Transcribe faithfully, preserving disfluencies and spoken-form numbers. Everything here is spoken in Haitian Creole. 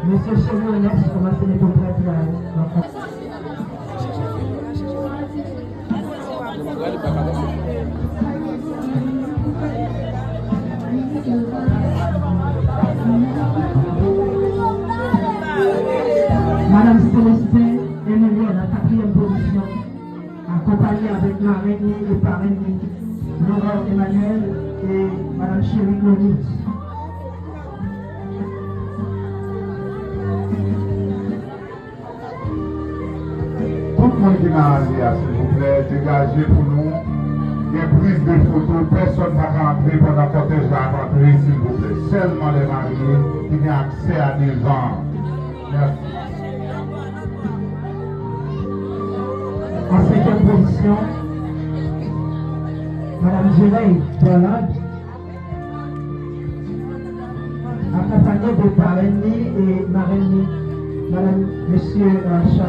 Mesye Chéry Ernest kòmanse mete pòtrè pou la rankont. Madanm Célestin Emilienne an katriyèm pozisyon, akonpaye avèk marenn li e parenn li, Laurent Emmanuel e Madanm Chéry Clonis. Tout moun ki nan ale a, silvouplè, degaje pou nou. Gen priz de foto, pèsonn pa ka antre pandan kòtèj la ap antre, silvouplè. Sèlman lè marye ki gen aksè a devan an. Mèsi. An senkyèm pozisyon, Madanm Direille Dorlande, akonpaye de parenn li e marenn li, Madanm, Mesye, euh, Charles.